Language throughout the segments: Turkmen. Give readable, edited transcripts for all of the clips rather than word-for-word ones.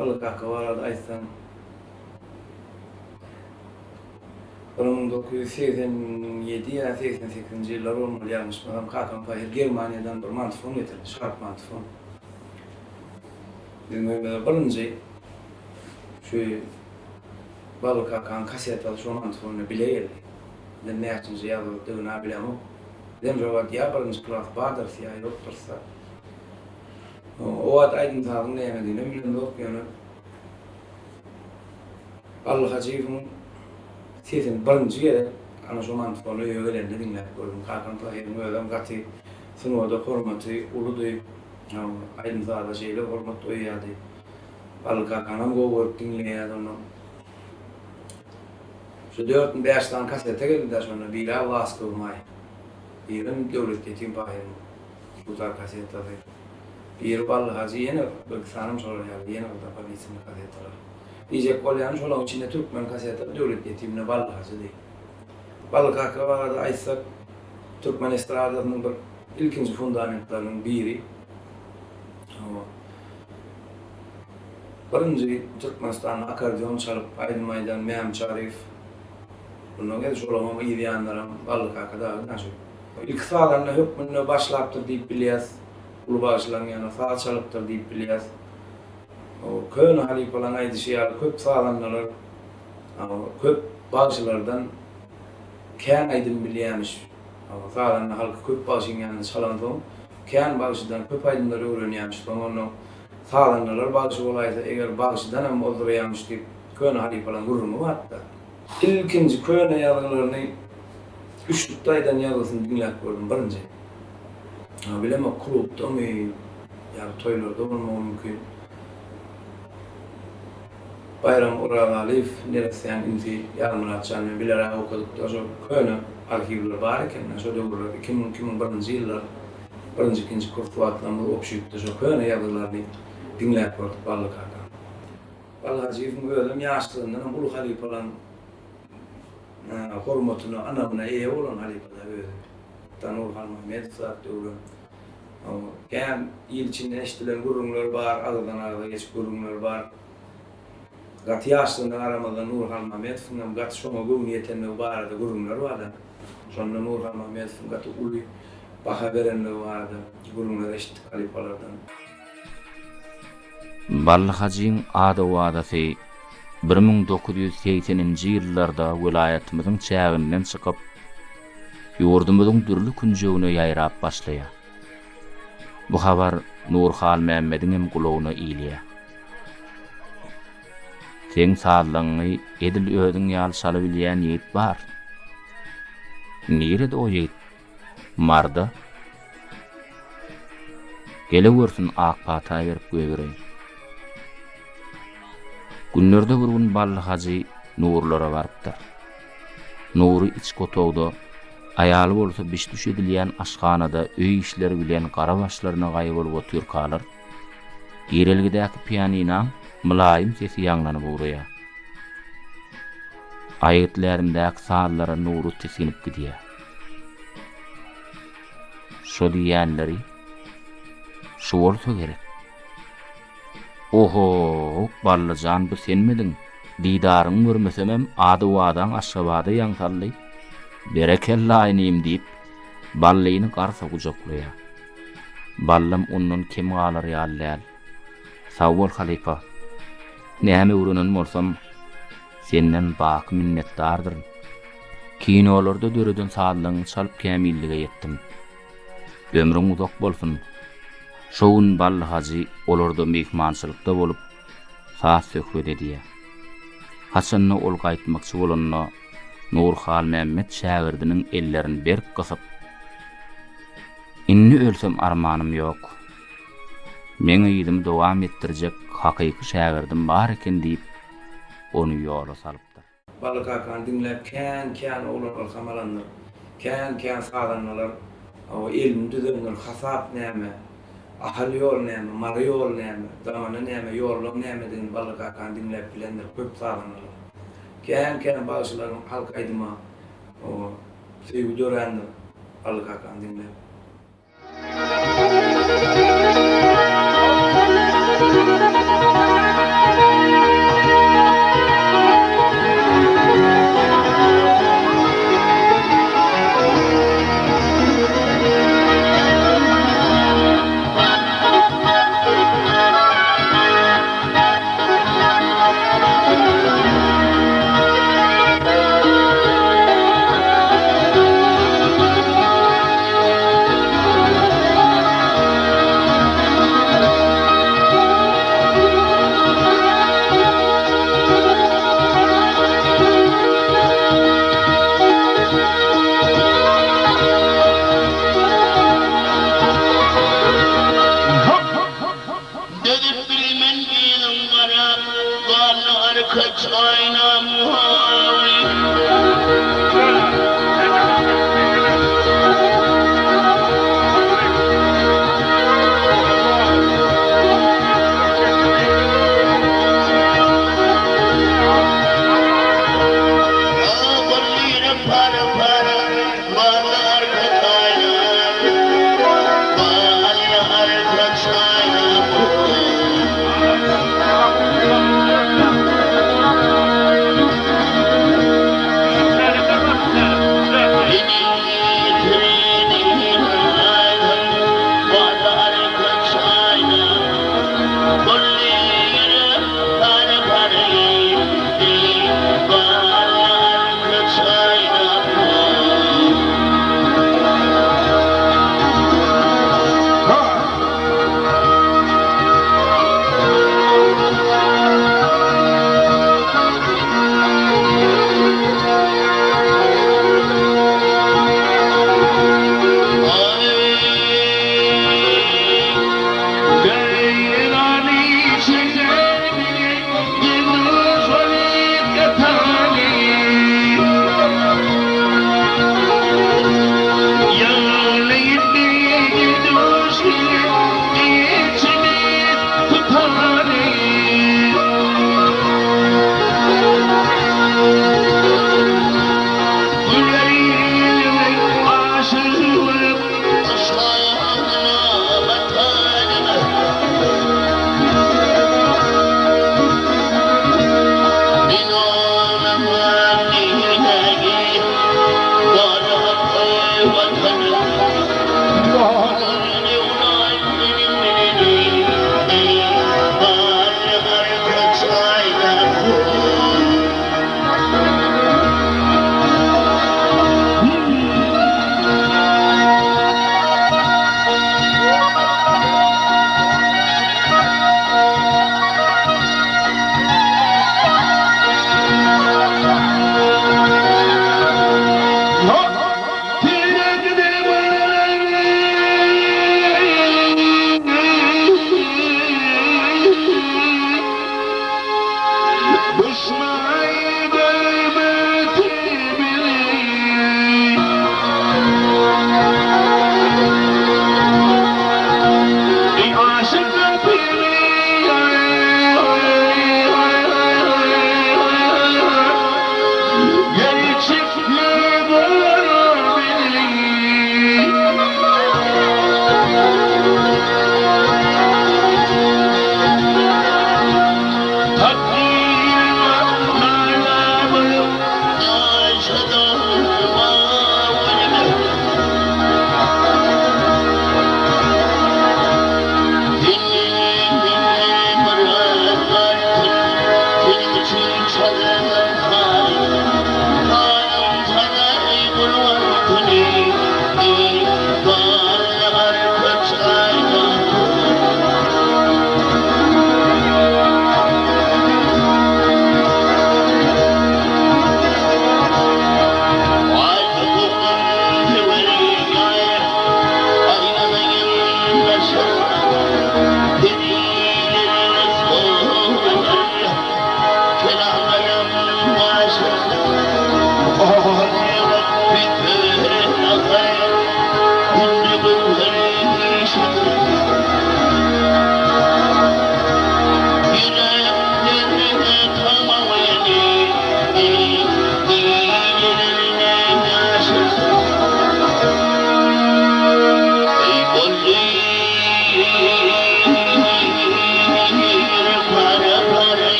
Bally kaka barada aýtsaň, 1987 ýa 88-nji ýyllar bolmaly ýalňyşmasam, kakam pahyr Germaniýadan bir mantofon getirdi, Sharp mantofon. Biziň öýümize birinji şu Bally kakanyň kasetasy şo mantofonda bile geldi. Bizem näçinji ýazgydygyny-a bilemok. Bizem şo wagt ýa birinji klas bardyrys ýa ýokdurys-da. O wagt aýdym-sazyň nämediginem bilemzok, ýöne Bally Hajyýewiň sesini birinji gezek ana şo mantofona öýe gelende diňläp gördüm. Kakam pahyryň özem gaty sungata hormaty uludy. Aýdym-saza şeýle hormat goýýardy. Bally kakanam gowy görüp diňleýärdi ondan. Şu dörtmi bäş sany kaseta geldi-dä şonda, biri-ä Laskowy maý, birem Döwlet ýetim pahyryň dutar kasetasy, biri Bally hajy, ýene birki sanym şolar ýaly, ýene bir dopolytelnyý kasetalar. Diýjek bolýanym şolaryň içinde türkmen kaseta Döwlet ýetimine Bally hajydy. Bally kaka barada aýtsak, türkmen estradasynyň bir ilkinji fundamentleriniň biri. Hawa. Birinji Türkmenistanda akkordeon çalyp aýdym aýdan Mämi Çaryýew. Mundan gel şolaňam yz ýanlaram Bally kaka dagy ynha şu. Ilki sazanda hökmünde başlapdyr diýip bilýäs. Uly bagşylaryň ýanynda saz çalypdyr diýip bilýäs. O köne halypalaryň aýdyşy ýaly köp sazandalar köp bagşylardan kän aýdym bilýämiş. Sazanda halky köp bagşyň ýanynda çalansoň kän bagşydan köp aýdymlary öwrenýämiş. Soň onnoň Sazandalar bagşy bolaýsa, eger bagşydanam ozduraýamyş diýip, köne halypalaň gürrüňi bardy-da. Ilkinji köne ýazgylaryny üçlükde aýdan ýazgysyny diňläp gördüm, birinji. Bilemok, klubdamy ýa toýlarda bolmagy mümkin. Baýram Orazalyýew neressäň inisi Ýazmyrat jan bilen bileräk okadykda şo köne arhiwler bar eken-de şo döwürler 2000, 2001-nji ýyllar birinji ikinji kurs wagtlarymyz obşitde şo köne ýazgylaryny diňläp gördük Bally kakaň. Bally Hajyýewiň özem ýaşlygyndanam uly halypalaň hormatyna, ynamyna eýe bolan halypa-da özi. Hatda Nury Halmämmedow zat döwrem Kän il içinde eşidilen gürrüňler bar, agyzdan-agyza geçip gürrüňler bar. Gaty ýaşlygyna garamazdan Nury Halmämmedowyň hem gaty şoňa göwni ýetenligi barada gürrüňler bar-da. Şonda Nury Halmämmedowyň gaty uly baha berenligi barada gürrüňler eşitdik halypalardan. Bally hajyň ady-owazasy 1980-nji ýyllarda welaýatymyzyň çäginden çykyp, ýurdumyzyň dürli künjegine ýaýrap başlaýar. Bu habar Nury Halmämmediňem gulagyna ilýär. Seň sazlaňňy edil özüň ýaly çalabilýän ýigit bar. Nirede o ýigit? Marda. Gelewürsin ak pata berip goýbereýin. Günlerde bir gün Bally hajy Nurulara barypdyr. Nury içki otagda, aýaly bolsa biş-düş edilýän aşhanada öý işleri bilen gara başlaryna gaý bolup otyrkalar, girelgedäki pianinaň mylaýym sesi ýaňlanyp ugraýar. Aýgytlärimdäki sazlara Nury tisginip gidýär. Şo diýýänleri şu bolsa gerek. Oho-ok, Bally jan, bu senmidiň? Didaryňy görmesemem, ady-owazaň Aşgabada ýaň saldy. Berekella, inim, diýip, Ballyny garsa gujaklaýar. Ballam ondan kem galar ýaly däl. Sag bol, halypa. Näme öwrenen bolsam, senden baky minnetdardyryn. Kinolarda döreden sazlaryňy çalyp kämillige ýetdim. Ömrüň uzak bolsun! Şo gün Bally hajy olarda myhmançylykda bolup, saz-söhbet edýär. Haçanda ol gaýtmakçy bolanda, Nury Halmämmet şägirdiniň ellerini berk gysyp, Indi ölsem armanym ýok. Meň yzymy dowam etdirjek hakyky şägirdim bar eken diýip, ony ýola salypdyr. Bally kakany diňläp kän kän oglan ylham alandyr. Kän kän sazandalar elini düzendir, hasap näme, Ahal ýoly näme, Mary ýoly näme, Damana näme, ýollaň nämedigini Bally kakany diňläp bilendir köp sazandalar. Kän kän bagşylaryň halk aýdyma söýgi dörändir Bally kakany diňläp.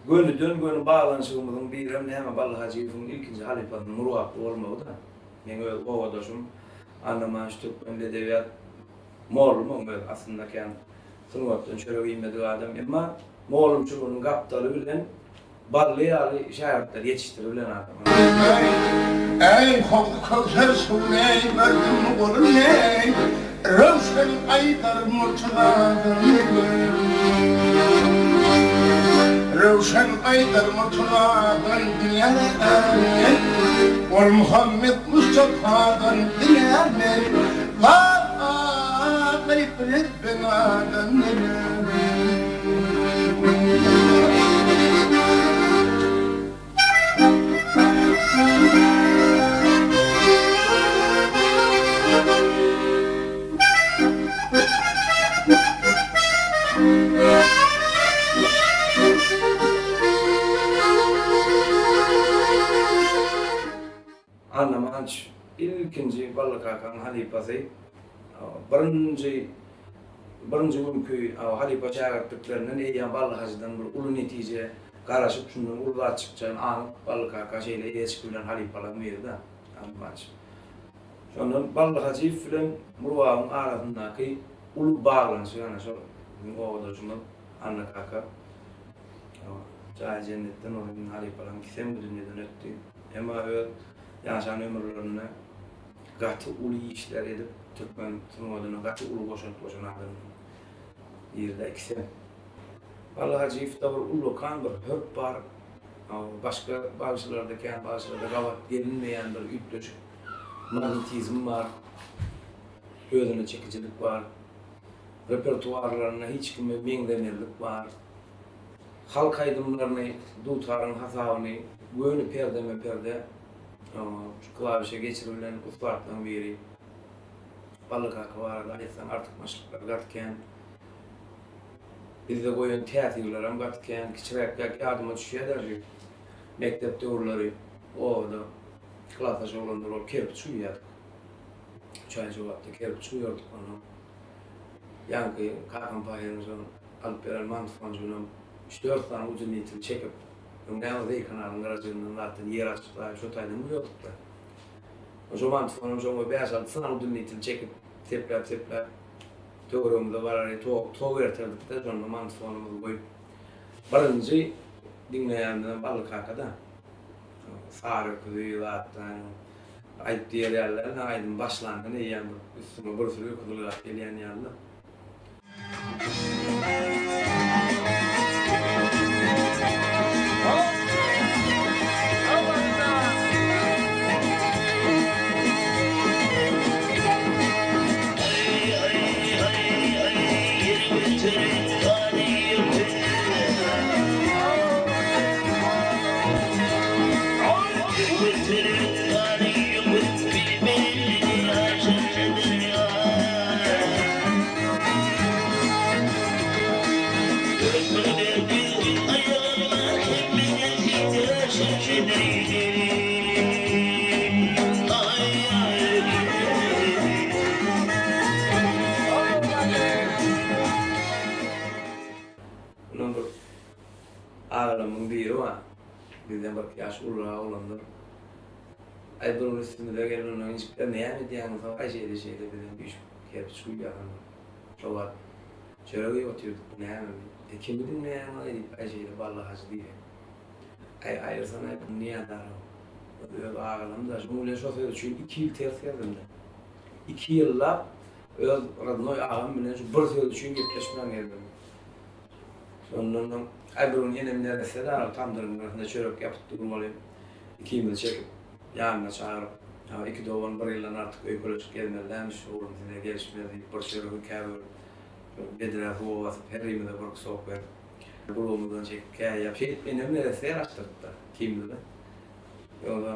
Gönüden-göni baglanyşygymyzyň birem näme Bally Hajyýewiň ilkinji halypasynyň Murgaply bolmagy-da. Meň öz obadaşym Annaman şu türkmen edebiýat mollumam öz aslynda kän sungatdan çörek iýmedik adam. Emma mollumçylygynyň gapdaly bilen Bally ýaly şägirtleri ýetişdiribilen adam. Eý, howzy köwser suwuny eý, merdimli goluny eý, Röwşen aýdar murtuzadan Röwşen aýdar murtuzadan diňe Ol Muhammet Mustapadan diňe Gaýyp Rebbenadan Annamanç ilkinji Bally kakanyň halypasy. Birinji birinji günki halypa şägirtliklerinden eýýäm Bally hajydan bir uly netije garaşyp, şundan uly zat çykjagyny aňyp Bally kaka şeýle eýe çykyp bilen halypalaryň biri-de Annamanç. Şondan Bally Hajyýew bilen Murgabyň arasyndaky uly baglanyşyk ana şol biziň obadaşymyz Anna kaka. Jaýy jennetden bolsun, halypalaryň ikisem bu dünýeden ötdi. Emma öz ýaşan ömürlerinde gaty uly işler edip, türkmen sungatyna gaty uly goşant goşan adamlaryň biri-de ikisem. Bally Hajyýewde bir ullakan bir hörp bar. Başga bagşylarda, kän bagşylarda gabat gelinmeýän bir üýtgeşik magnetizm bar. Özüne çekijilik bar. Repertuarlarynda hiç kime meňzemezlik bar. Halk aýdymlaryny dutaryň hasabyny göni perdeme-perde şu klawişe geçiribilen ussatlaryň biri. Bally kaka barada aýtsaň artykmaçlyklary gaty kän. Bizde goýan täsirlerem gaty kän. Kiçiräkkäk ýadyma düşýär daže mekdep döwürleri obada klasdaş oglanlar bolup kerpiç guýýardyk. Üç aý jogapda kerpiç guýardyk onnoň. Ýaňky kakam pahyryň şol alyp beren mantofonjygynam üç-dört sany ujunitini çekip, öň näme zeýkanalyň gyrajygyndan zatdan ýer açyp zaýa şo taýdan guýardyk-da. Şo mantofonam şoňa bäş-alty sany ujunitini çekip, sepläp-sepläp töweregimize barary tok, tok erterdik-de, şonda mantofonymyzy goýup, birinji diňleýänimizem Bally kaka-da. Sary öküzi zatdan Aýyp diýer ýaly däl-de, aýdym başlandan eýýäm bir üstüňe bir sürü öküz ylgap gelýän ýaly-da. Mundan bir agalarymyň biri bar. Bizden bir ýaş ulurak oglandyr. Aý bir gün üstümize gelip ondan injikler näme edýäňiz aý şeýle şeýle bizem üýşüp kerpiç guýýas şo wagt çörek iýip otyrdyk bu näme e kimi diňleýäňiz aý diýip aý şeýle Bally hajy diýsek aý aýyrsanaý bu Nyýazar-ow öz agalam-da şoň bilen şo söz üçin iki ýyl ters gezdim-de iki ýyllap öz rodnoý agam bilen şu bir söz üçin gepleşmän gezdim. Şondan aý bir gün enem neresse dagy tamdyryň gyrasynda çörek ýapyp dur welin, ikimizi çekip, ýanyna çagyryp, Ýa iki dogan bir ýyldan artyk öýkeleşip gezmeli dälmiş, oglum size gelişmez diýip, bir çöregi ikä bölüp, bir bedrä suwa basyp, herimize bir kusok berip, gulagymyzdan çekip käýýäp, şeýdip enem neresse ýaraşdyrypdyr ikimizi. Ýogsa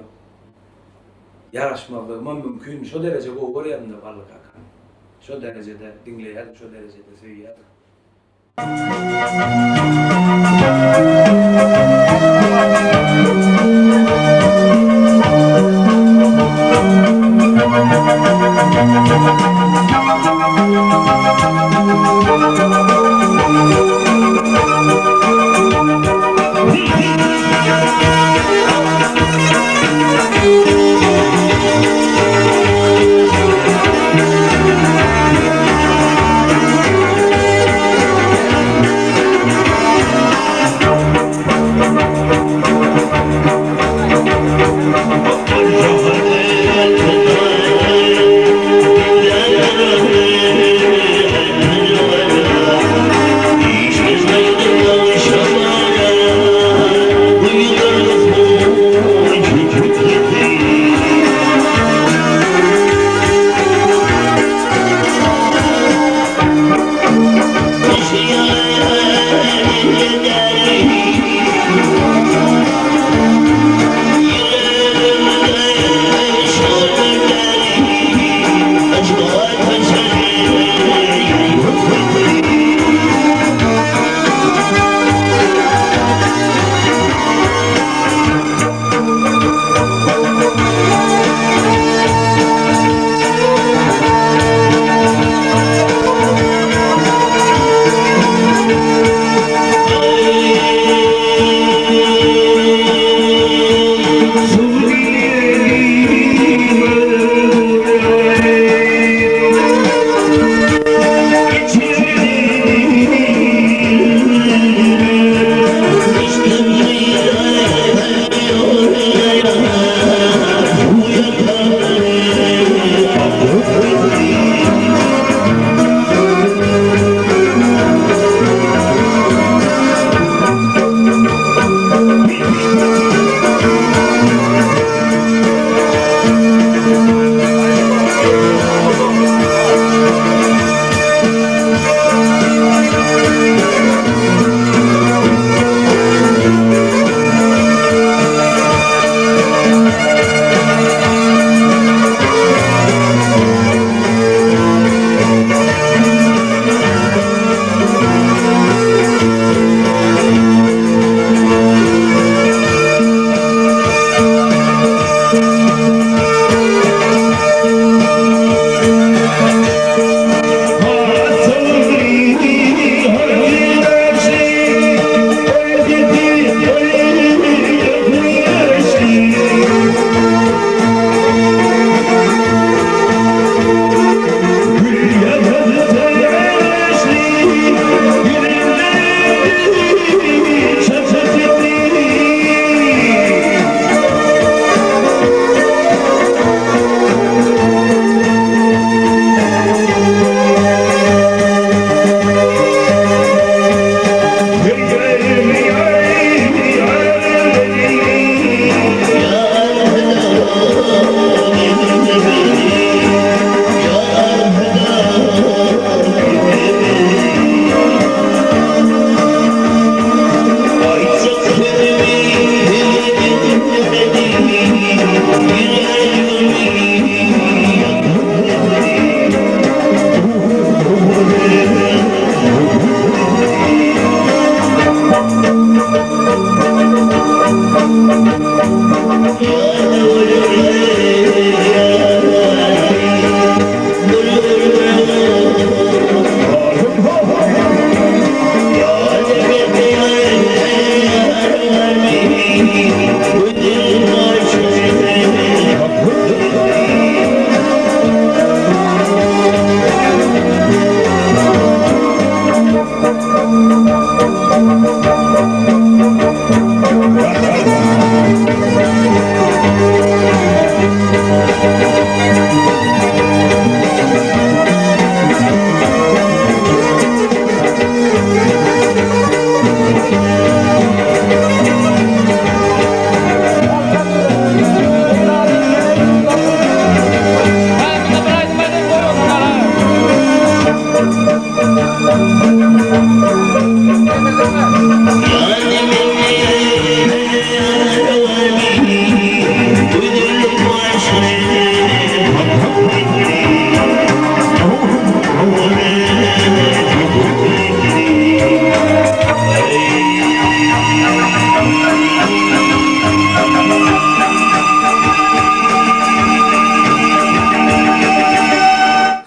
ýaraşmazlygymam mümkin, şo dereje gowy görýärdim-de Bally kakany. Şo derejede diňleýärdim, şo derejede söýýärdim.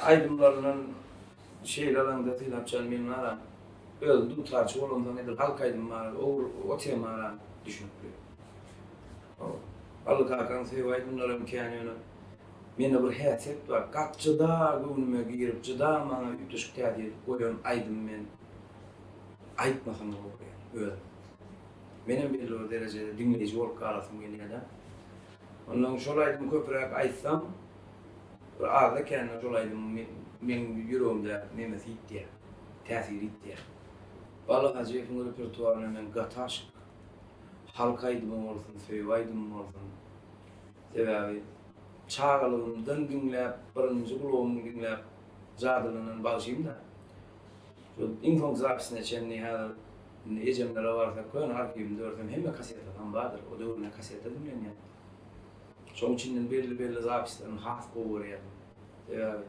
Aýdymlaryndan şeýle alaňda Sylapjan meň aram özüm dutarçy bolamsoň edil halk aýdymy bar o tema aram düşnükli. Bally kakaň söýgi aýdymlaram kän ýöne mende bir häsiýet bar gaty jyda göwnüme girip jyda maňa üýtgeşik täsir edip goýan aýdymy men aýtmasam gowy görýän özüm. Menem belli bir derejede diňleýji bolup galasym gelýär-de. Ondan şol aýdymy köpräk aýtsam bir azda-kände şol aýdymyň meň ýüregimdäki nemesi ýitýär, täsiri ýitýär. Bally Hajyýewiň repertuaryna men gaty aşyk. Halk aýdymy bolsun, söýgi aýdymy bolsun. Sebäbi çagalygymdan diňläp, birinji gulagym diňläp jadylanan bagşym-da. Şol iň soňky zapisine çenli häzir indi ejemlere barsak köne arhiwini dörsem hemme kasetasam bardyr. O döwürler kaseta diňlenýär. Şoň içinden belli-belli zapislerini has gowy görýärdim. Sebäbi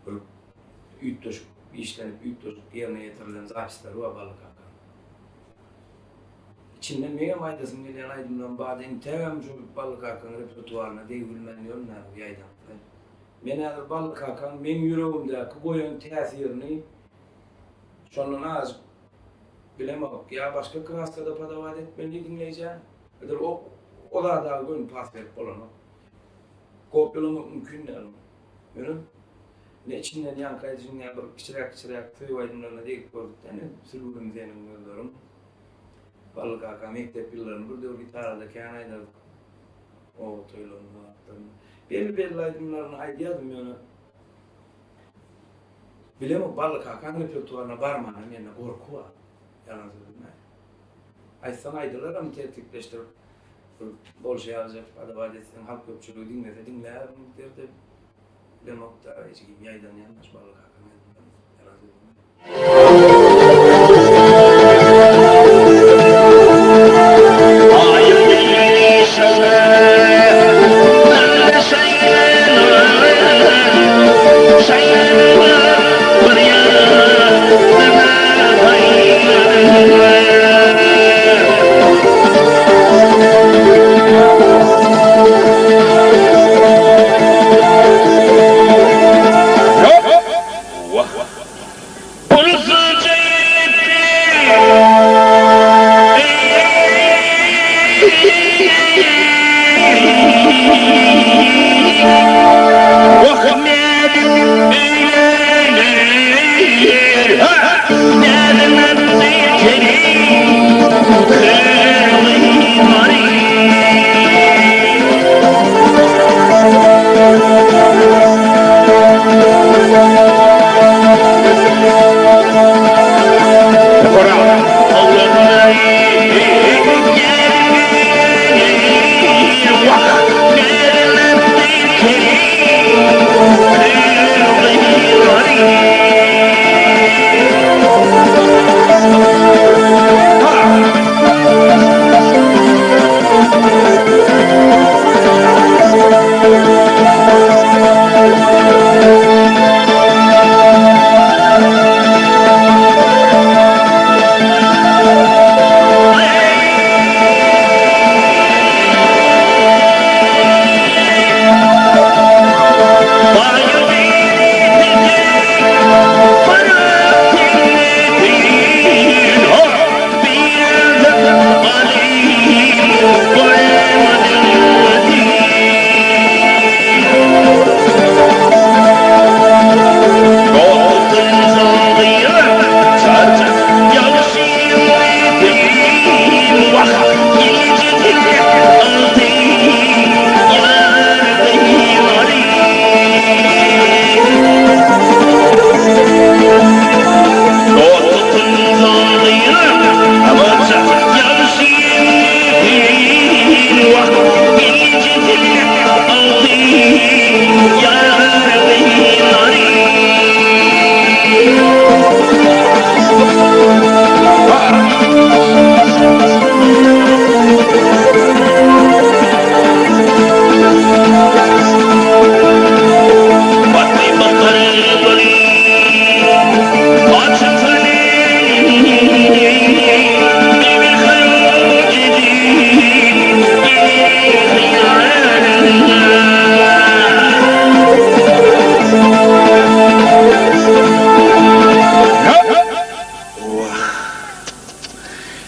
bir üýtgeşik işlenip, üýtgeşik ýerine ýetirilen zapisleri bar Bally kakanyň. Içinden meňem aýdasym gelýän aýdymlarym bardy. Intägem şu Bally kakaň repertuaryna degibilmän ýörün häzir ýaýdanykly. Men häzir Bally kakaň meň ýüregimdäki goýan täsirini şondan azajyk bilemok. Ýa başga kraskada podawat etmeli diňleýjä. Edil o o zada göni pas berip bolanok. Kopýalamak mümkin däl ony. Ýöne ne içinden ýaňky aýdyşyň ýaly bir kiçiräk-kiçiräk söýgi aýdymlaryna degip gördük-dä ine Sülgünim seniň gözleriň. Bally kaka mekdep ýyllarynda bir döwür gitarada kän aýdardyk. Oba toýlarynda zatlarynda. Belli-belli aýdymlaryny aýdýardym ýöne bilemok Bally kakaň repertuaryna barmana mende gorky bar. Ýalan sözlemäýin. Aýtsaň aýdylaram tertipleşdirip bir bolşy ýalyjak adabat etseň halk köpçüligi diňlese diňlär derde bilemokda ejigim ýaýdanýan şu Bally kakaň aýdymlaryny ýalan sözlemäýin.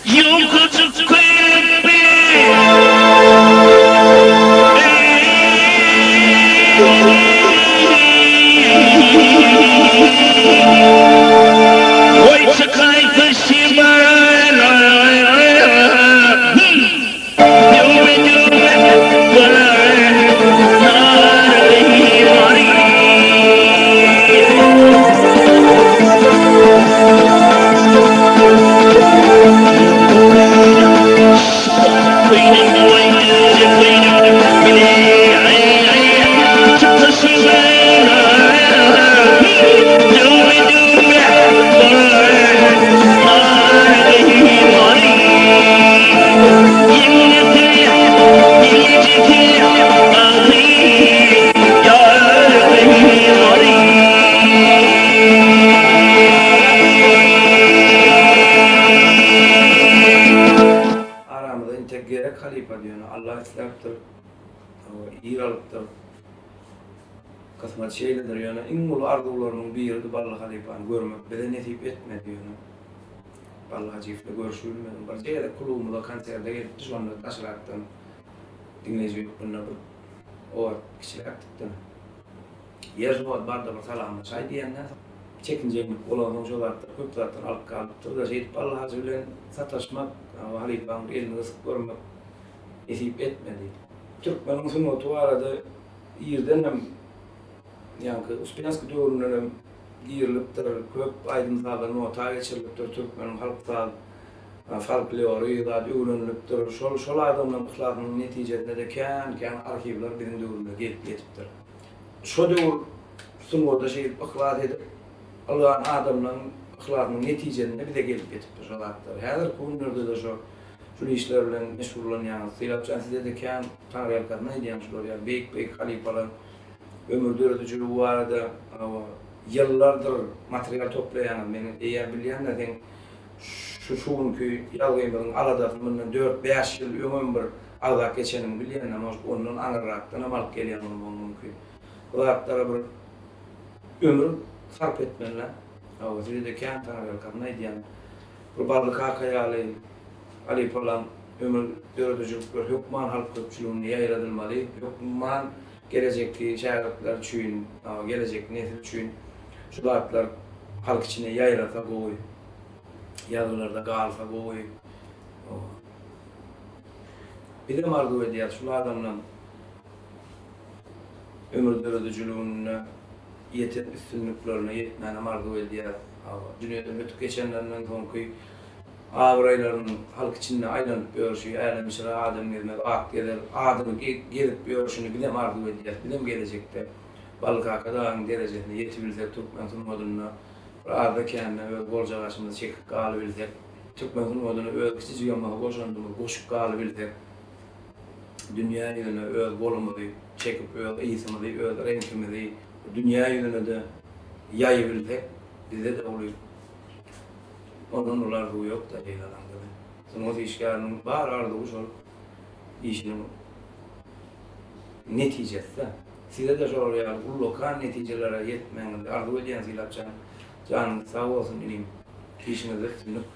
Ýukajyk köýnekli. Goý çykaýsa şemala. Döwme-döwme bolar sary mary. Aramyza intek gerek halypa diýeni Allah isläpdir. Ir alypdyr. Kysmat şeýledir ýöne iň uly arzuwlarymyň biridi Bally halypany görmek bize nesip etmedi ýöne. Bally Hajyýew ile görüşibilmedim. Birje gezek klubymyza konserde gelipdi şonda daşrakdan diňleýji hökmünde bir o wagt kiçiräkdik-de. Ýer şu wagt barda bir salamlaşaý diýenden soň çekinjeňlik bolansoň şo zatlar köp zatlar alyp galypdyr-da şeýdip Bally Hajy bilen sataşmak, halypaň bir elini gysyp görmek nesip etmedi. Türkmeniň sungaty barada irdenem ýaňky Uspenskiý döwründenem girilipdir, köp aýdym-sazlar nota geçirilipdir, türkmeniň halk saz folklory zat öwrenilipdir. Şol şol adamlaryň yhlasynyň netijesinde-de kän-kän arhiwler biziň döwrümize gelip ýetipdir. Şo döwür sungata şeýdip yhlas edip ylgan adamlaryň yhlasynyň netijesinde bize gelip ýetipdir şo zatlar. Häzirki günlerde-de şo şul işler bilen meşgullanýaňyz. Sylapjan size-de kän taňryýalkasyn aýdýan şular ýaly beýik-beýik halypalar ömür döredijiligi barada ýyllardyr material toplaýaňyz. Men eýýäm bilýän-de seň şu şu günki ýazgymyzyň aladasyny mundan dört-bäş ýyl öňem bir agzap geçeniňi bilýän-de, может ondan aňyrrakdanam alyp gelýän bolmagyň mümkin. Bu zatlara bir ömür sarp etmeli-dä. Hawa, size-de kän taňryýalkasyn aýdýan. Bir Bally kaka ýaly halypalaň ömür döredijilikleri hökman halk köpçüliginde ýaýradylmaly, hökman gelejekki şägirtler üçin, gelejekki nesil üçin şu zatlar halk içine ýaýrasa gowy, ýazgylarda galsa gowy. Bizem arzuw edýäris şul adamlaň ömür döredijiliginde ýeten üstünliklerine ýetmänem arzuw edýäris. Dünýeden ötüp geçenlerinden soňky abraýlarynyň halk içinde aýlanyp ýörşi, älemşire adam gezmez, at gezer, adyny gezip ýörşüni bizem arzuw edýäris. Bizem gelejekde Bally kaka dagyň derejesine ýetibilsek türkmen sungatynda bir azda-kände öz boljagaşymyzy çekip galybilsek, türkmen sungatyna öz kiçijigem bolsa goşandymyzy goşup galybilsek, dünýä ýüzüne öz golumyzy çekip, öz ysymyzy, öz reňkimizi dünýä ýüzüne-de ýaýybilsek, bizde-de uly ondan uly arzuw ýok-da şeýle alaňda-da. Sungat işgäriniň bar arzuwy şol işiniň netijesi-de. Size-de şolar ýaly ullakan netijelere ýetmegiňizi arzuw edýän Sylapjan. Janyňyz sag bolsun inim. Işiňizde üstünlik.